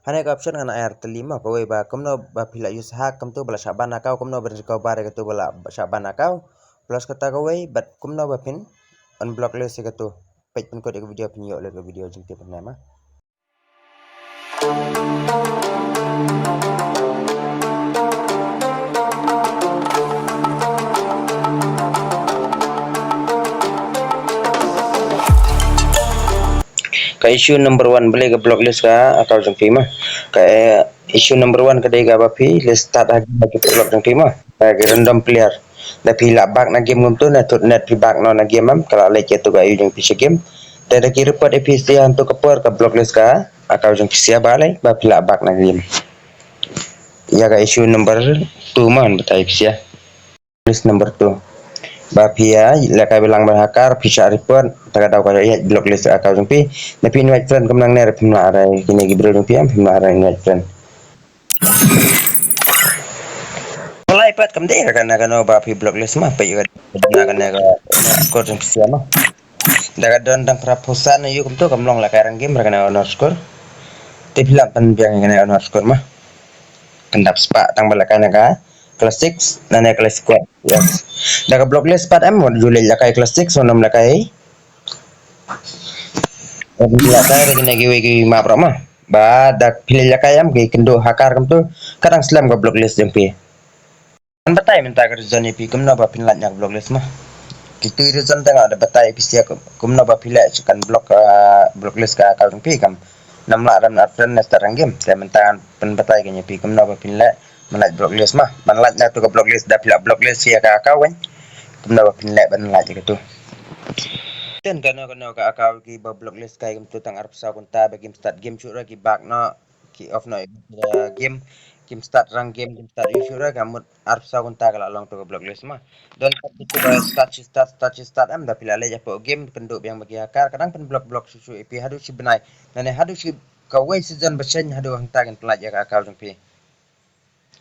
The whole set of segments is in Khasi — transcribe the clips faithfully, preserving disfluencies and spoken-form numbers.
Hangne ka option ngan ai ar tylli mo, kawei ba kumno ba phi la use hack kumto ba la shah ban account, kumno ban recover ïa kato ba la shah ban account. Plus kata kawei bad kumno ba phin unblock list ïa kato. Peit pynkut ïa ka video, phin ïoh lut ka video jingtip hangne mo. Ka issue number one, balei ka block list ka account jong phi mo. Ka, eh, issue number one ka dei kaba phi leh start ha game ha ki paralok jong phi mo. Ka ki random player. Da phi lah back na game kumto, na thut net phi back noh na game em, ka lah leh ïa kato ka issue jong phi sha game. Te da ki report ïa phi sha hangto ka por, ka block list ka account jong phi sha, balei ba phi lah back na game. Ïa ka issue number two mo, batai ïa phi sha. List number two. Ba phi ïa lehkai ba lang ban hacker, phi shah report, te ka daw ka ïa block list account jong phi. Da phi invite friend kumnang ne, phim lah rai kine ki briew jong phi em, phim lah rai invite friend. Pynlait pat kam dei ka na kano ba phi block list mo, peit ka na kane ka score jong phi sha mo. Da ka don tang phra phew san ïa u kumto, kam long lehkai rang game, ra kane honor score. Te phi lah pynbiang ïa kane honor score mo. Pyndap spah tang ba lehkai na ka classics, nane classic squad. Yes. Da ka block list pat em, wat ju leh lehkai classics, wat nym lehkai. Wat nym lehkai da kine kiwei ki map ruh mo. Ba da phi leh lehkai em, ki kynduh hacker kumto, ka dang slem ka block list jong phi. Ngan batai mynta ka reason ïa phi kumno ba phin lait na ka block list mo. Kitu reason te nga da batai ïa phi sha kumno ba phi leh sha kan block, ah, block list ka account jong phi, kam nam lah ram ar friend ne start rang game. Te mynta ngan pynbatai kane ïa phi kumno ba phin leh ban lait block list mo. Ban lait na tu ka block list, da phi lah block list ïa ka account, kumno ba phin leh ban lait ïa katu. Ten kano kano ka account kiba block list kai kumtu tang arphew saw kynta, ba kim start game shuh ruh ki back noh, ki off noh, eh, game, kim start rang game, kim start use shuh ruh, ka mut arphew saw kynta ka la long tu ka block list mo. Don pat kitu ba start shi start, start shi start em, da phi la leit hapoh game, kynduh biang ba ki hacker, ka dang pynblock block shuh shuh ïa phi haduh shi bnai. Nane haduh shi kawei season ba shen haduh hangta kin pynlait ïa ka account jong phi.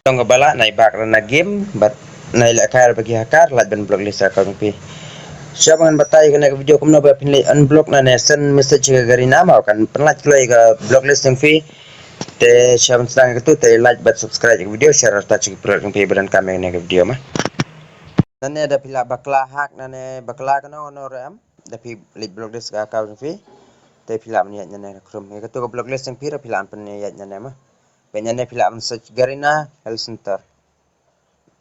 Tang kaba lah nai back na game, bad nai lehkai ba ki hacker, lait ban block list account jong phi. Sha ba ngan batai kane ka video kumno ba phin leh unblock nane send message ka Garena mo, kan pynlait kloi ka block list jong phi. Te sha ban sdang katu te like bad subscribe ka video, share ta sha ki paralok jong phi ba donkam ïa kane ka video mo. Nane da phi lah bakla hack, nane bakla kano kano ruh em, da phi leit block list ka account jong phi. Te phi lah ban ïaid nane ka Chrome. Ïa katu ka block list jong phi ruh phi lah ban pynïaid nane mo. Peit nane phi lah ban search Garena Health Center.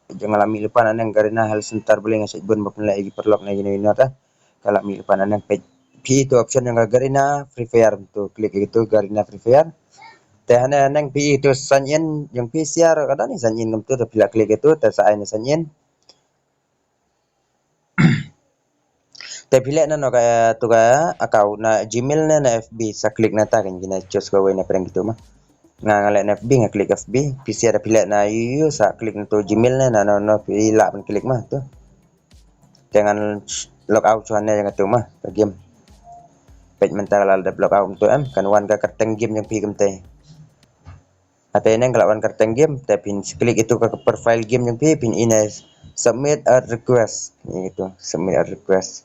Jong nga la mih lypa naneng Garena Health Center, balei nga shait bun ba pynlait ïa ki paralok ne kino kino te. Ka la mih lypa naneng, peit phi ïa tu option jong ka Garena Free Fire, tu click ïa tu Garena Free Fire. Te hangne haneng phi ïa tu sign in, jong phi sha ruh ka don ne sign in kumtu, te phi la click ïa tu, te sa ai ne sign in. Te phi leh na no ka, tu ka account na Gmail ne na F B, sa click na ta kan, kine choose kawei na pdeng kitu mo. Nga, nga leh na F B, nga click F B. Phi sha da phi leh na ïu ïu, sa click na tu Gmail ne na no no, phi lah ban click mo tu. Te ngan log out shuwa ne jong katu mo ka game. Peit mynta ka la dep log out tu em, kan wan ka kyrteng game jong phi kumte. Hata ïa neng ka la wan kyrteng game, te phin click ïa tu ka profile game jong phi, phin ïa ne submit a request. Ïa tu submit a request.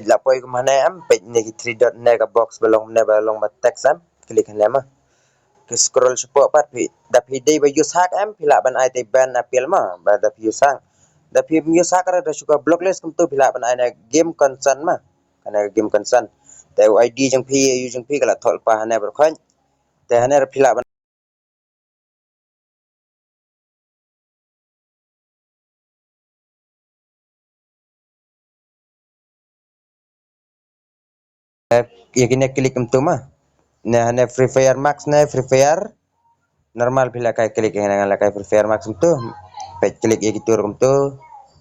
La poi kum hangne em, peit ne ki three dot ne ka box ba long ne ba long ba text em, click hangne mo. Ki scroll shapoh pat phi, da phi dei ba use hack em, phi lah ban ai te ban appeal mo, ba da phi use hack. Da phi use hack ra da shu ka block list kumtu phi lah ban ai ne game concern mo. Kane ka game concern. Te u I D jong phi, ïa u jong phi ka la thoh lypa hangne baroh khoit. Te hangne ruh phi lah ban ïa kine click kumtu mo. Ne hangne Free Fire Max ne Free Fire normal phi lehkai click ïa nga lehkai Free Fire Max kumtu. Peit click ïa kitu ruh kumtu.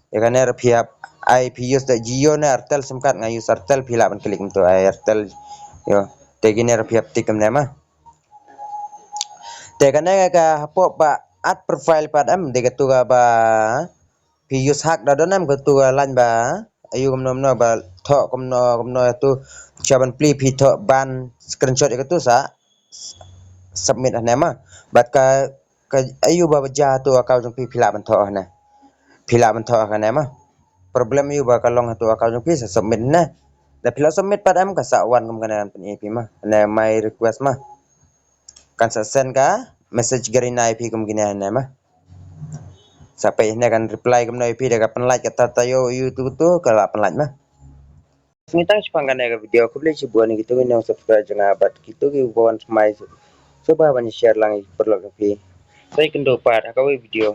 Ïa kane ruh phi hap ai phi use da Jio ne Airtel sim card, nga use Airtel, phi lah ban click kumtu ai Airtel. Ïo. Te kine ruh phi hap tick kumne mo. Te kane ka hapoh ba add profile pat em, dei katu kaba phi use hack da don em, katu ka line ba ayu kumno kumno ba thoh kumno kumno tu, sha ban plie phi thoh ban screenshot ïa katu sa submit hangne mo. Bad ka, ka ayu ba jia tu account jong phi, phi lah ban thoh hangne. Phi lah ban thoh hangne mo. Problem ayu ba ka long tu account jong phi sa submit hangne. Da phi la submit pat em, ka sa wan kum kane kan pyni phi ma. Ne my request ma. Kan sa send ka message Garena ïa phi kum kine ne ma. Sa peit ne kan reply kumno ïa phi, da ka pynlait kata taïew ïa utu utu ka la pynlait ma. Ngi tang shaphang kane ka video, khublei shibun ïa kito ki nong subscribe jong nga bad kito kiba wan sngewbha. Sngewbha ban share lang ïa ki paralok jong phi. Sa ïakynduh pat ha kawei video.